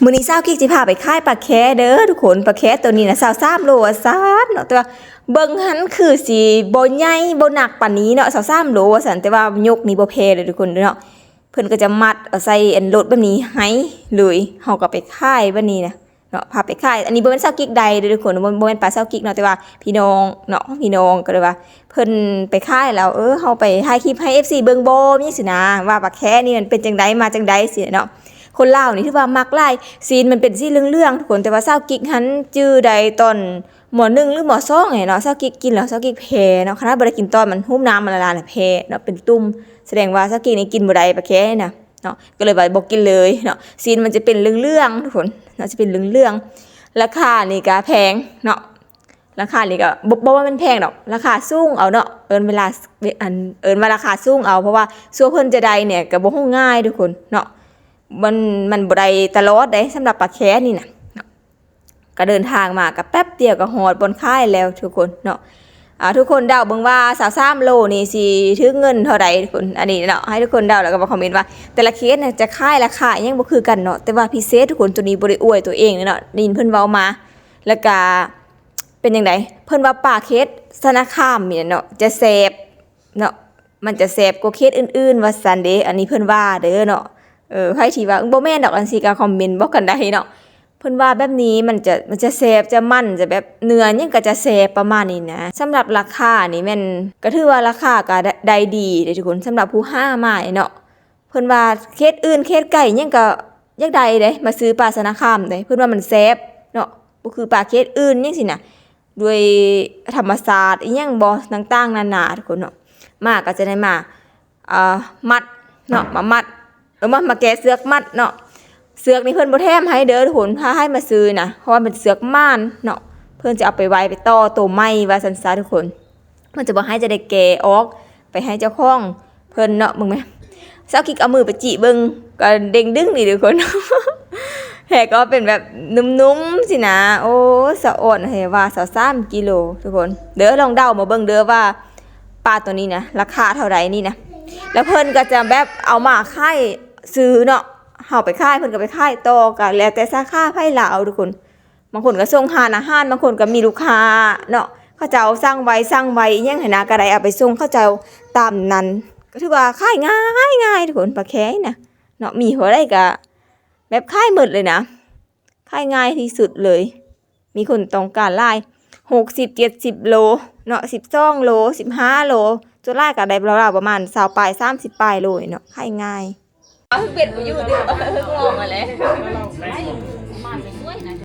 ມື້ນີ້ສາວກິກຊິພາໄປຂາຍປາແຄເດີທຸກຄົນ. ປາແຄໂຕນີ້ນະ ຊາວສາມໂລວ່າຊັ້ນເນາະ, ແຕ່ວ່າເບິ່ງຫັ້ນຄືຊິບໍ່ໃຫຍ່ບໍ່ໜັກປານນີ້ເນາະ, ຊາວສາມໂລວ່າຊັ້ນ, ແຕ່ວ່າຍົກນີ້ບໍ່ແພເດີທຸກຄົນເນາະ. ເພິ່ນກໍຈະມັດເອົາໃສ່ອັນລົດແບບນີ້ໃຫ້ເລີຍ, ເຮົາກໍໄປຂາຍແບບນີ້ນະເນາະ, ພາໄປຂາຍ. ອັນນີ້ບໍ່ແມ່ນສາວກິກໄດ້ເດີທຸກຄົນ, ບໍ່ ບໍ່ແມ່ນປາສາວກິກເນາະ, ແຕ່ວ່າພີ່ນ້ອງເນາະ, ຂອງພີ່ນ້ອງ ກໍເລີຍວ່າ ເພິ່ນໄປຂາຍແລ້ວ ເອີ ເຮົາໄປຖ່າຍຄລິບໃຫ້ເອັຟຊີເບິ່ງບໍ່ ຈັ່ງຊີ້ນະ ວ່າປາແຄນີ້ມັນເປັນຈັ່ງໃດ ມາຈັ່ງໃດຊີ້ເນາະ. ຄົນລາວນີ້ຖືວ່າມັກຫຼາຍ, ຊີ້ນມັນເປັນຊີ້ນເຫຼືອງໆທຸກຄົນ, ແຕ່ວ່າສາວກິກຫັ້ນຈື່ໄດ້ຕອນ ມໍໜຶ່ງ ຫຼື ມໍສອງນີ້ເນາະ, ສາວກິກກິນແລ້ວສາວກິກແພ້ເນາະ, ຂະໜາດບໍ່ໄດ້ກິນຕອນມັນຫຸ້ມນ້ຳມັນລະລານແພ້ເນາະ, ເປັນຕຸ່ມ ສະແດງວ່າສາວກິກນີ້ກິນບໍ່ໄດ້ປາແຄນີ້ນະເນາະ, ກໍເລີຍວ່າບໍ່ກິນເລີຍເນາະ. ຊີ້ນມັນຈະເປັນເຫຼືອງໆທຸກຄົນເນາະ, ຈະເປັນເຫຼືອງໆ. ລາຄານີ້ກະແພງເນາະ, ລາຄານີ້ກໍບໍ່ ບໍ່ວ່າມັນແພງດອກ, ລາຄາສູງເອົາເນາະ, ເອີ້ນເວລາ ອັນ ເອີ້ນວ່າລາຄາສູງເອົາ, ເພາະວ່າສ່ວນເພິ່ນຈະໄດ້ນີ້ກໍບໍ່ຮູ້ງ່າຍທຸກຄົນເນາະ, ມັນ ມັນບໍ່ໄດ້ຕະຫຼອດເດ້ ສຳລັບປາແຄນີ້ນະເນາະ. ກໍເດີນທາງມາກໍແປັບດຽວກໍຮອດບ່ອນຂາຍແລ້ວທຸກຄົນເນາະ. ອ່າ ທຸກຄົນເດົາເບິ່ງວ່າຊາວສາມໂລນີ້ຊິຖືກເງິນເທົ່າໃດທຸກຄົນ. ອັນນີ້ເນາະ ໃຫ້ທຸກຄົນເດົາ ແລ້ວກໍມາຄອມເມັນວ່າແຕ່ລະເຂດນະຈະຂາຍລາຄາອີ່ຫຍັງບໍ່ຄືກັນເນາະ, ແຕ່ວ່າພິເສດທຸກຄົນ ໂຕນີ້ບໍ່ໄດ້ອວຍຕົວເອງເນາະ, ໄດ້ຍິນເພິ່ນເວົ້າມາ. ແລ້ວກໍ ເປັນຈັ່ງໃດ? ເພິ່ນວ່າປາເຂດຊະນະຄາມນີ້ແຫຼະເນາະ ຈະແຊບເນາະ, ມັນຈະແຊບກວ່າເຂດອື່ນໆ ວ່າຊັ້ນເດ້, ອັນນີ້ເພິ່ນວ່າເດີເນາະ. ເອີ ໃຜທີ່ວ່າ ເອີ ບໍ່ແມ່ນດອກ ອັນຊີ້ກໍຄອມເມັນບອກກັນໄດ້ເນາະ. ເພິ່ນວ່າແບບນີ້ມັນຈະ ມັນຈະແຊບ ຈະມັນ ຈະແບບເນື້ອຫຍັງກໍຈະແຊບ ປະມານນີ້ນະ. ສຳລັບລາຄານີ້ແມ່ນ ກໍຖືວ່າລາຄາກໍໄດ້ ໄດ້ດີເດ້ທຸກຄົນ, ສຳລັບຜູ້ຫາມາເນາະ. ເພິ່ນວ່າເຂດອື່ນເຂດໄກຫຍັງກໍຢາກໄດ້ເດ້ ມາຊື້ປາຊະນະຄາມເດ້, ເພິ່ນວ່າມັນແຊບເນາະ, ບໍ່ຄືປາເຂດອື່ນຫຍັງຊີ້ນະ, ດ້ວຍທຳມະຊາດອີ່ຫຍັງບໍ່ ຕ່າງໆນານາທຸກຄົນເນາະ. ມາກໍຈະໄດ້ມາ ເອີ ມັດເນາະ, ມາມັດ ເອີ ມາ ມາແກະເຊືອກມັດເນາະ. ເຊືອກນີ້ເພິ່ນບໍ່ແຖມໃຫ້ເດີທຸກຄົນ, ຖ້າໃຫ້ມາຊື້ນະ, ເພາະວ່າເປັນເຊືອກໝານເນາະ, ເພິ່ນຈະເອົາໄປໄວ້ໄປຕໍ່ໂຕໃໝ່ວ່າຊັ້ນຊະທຸກຄົນ. ເພິ່ນຈະບໍ່ໃຫ້ ຈະໄດ້ແກະອອກໄປໃຫ້ເຈົ້າຂອງເພິ່ນເນາະ. ເບິ່ງແມະ ສາວກິກເອົາມືໄປຈິເບິ່ງ ກໍເດ້ງດຶງນີ້ທຸກຄົນ, ແທ້ກໍເປັນແບບນຸ້ມໆຊີ້ນະ. ໂອ້ ສະອອນແທ້ວ່າ ຊາວສາມກິໂລທຸກຄົນເດີ. ລອງເດົາມາເບິ່ງເດີວ່າປາໂຕນີ້ນະ ລາຄາເທົ່າໃດນີ້ນະ. ແລ້ວເພິ່ນກໍຈະແບບເອົາມາຂາຍຊື່ເນາະ, ເຮົາໄປຂາຍ ເພິ່ນກໍໄປຂາຍຕໍ່, ກໍແລ້ວແຕ່ສາຂາໃຜລາວທຸກຄົນ. ບາງຄົນກໍສົ່ງຮ້ານອາຫານ, ບາງຄົນກໍມີລູກຄ້າເນາະ, ເຂົາເຈົ້າສັ່ງໄວ ສັ່ງໄວອີ່ຫຍັງຫັ້ນນະ, ກໍໄດ້ເອົາໄປສົ່ງເຂົາເຈົ້າຕາມນັ້ນ. ກໍຖືວ່າຂາຍງ່າຍໆທຸກຄົນ, ປາແຄນະເນາະ, ມີເທົ່າໃດກໍແບບຂາຍໝົດເລີຍນະ, ຂາຍງ່າຍທີ່ສຸດເລີຍ. ມີຄົນຕ້ອງການຫຼາຍ ຫົກສິບ ເຈັດສິບໂລເນາະ, ສິບສອງໂລ ສິບຫ້າໂລ, ສ່ວນຫຼາຍກໍໄດ້ລາວໆປະມານຊາວປາຍ ສາມສິບປາຍໂລນີ້ເນາະ, ຂາຍງ່າຍ. ເຮັດບໍ່ຢູ່ຕິ ເຮັດບໍ່ອອກຫັ້ນແຫຼະ.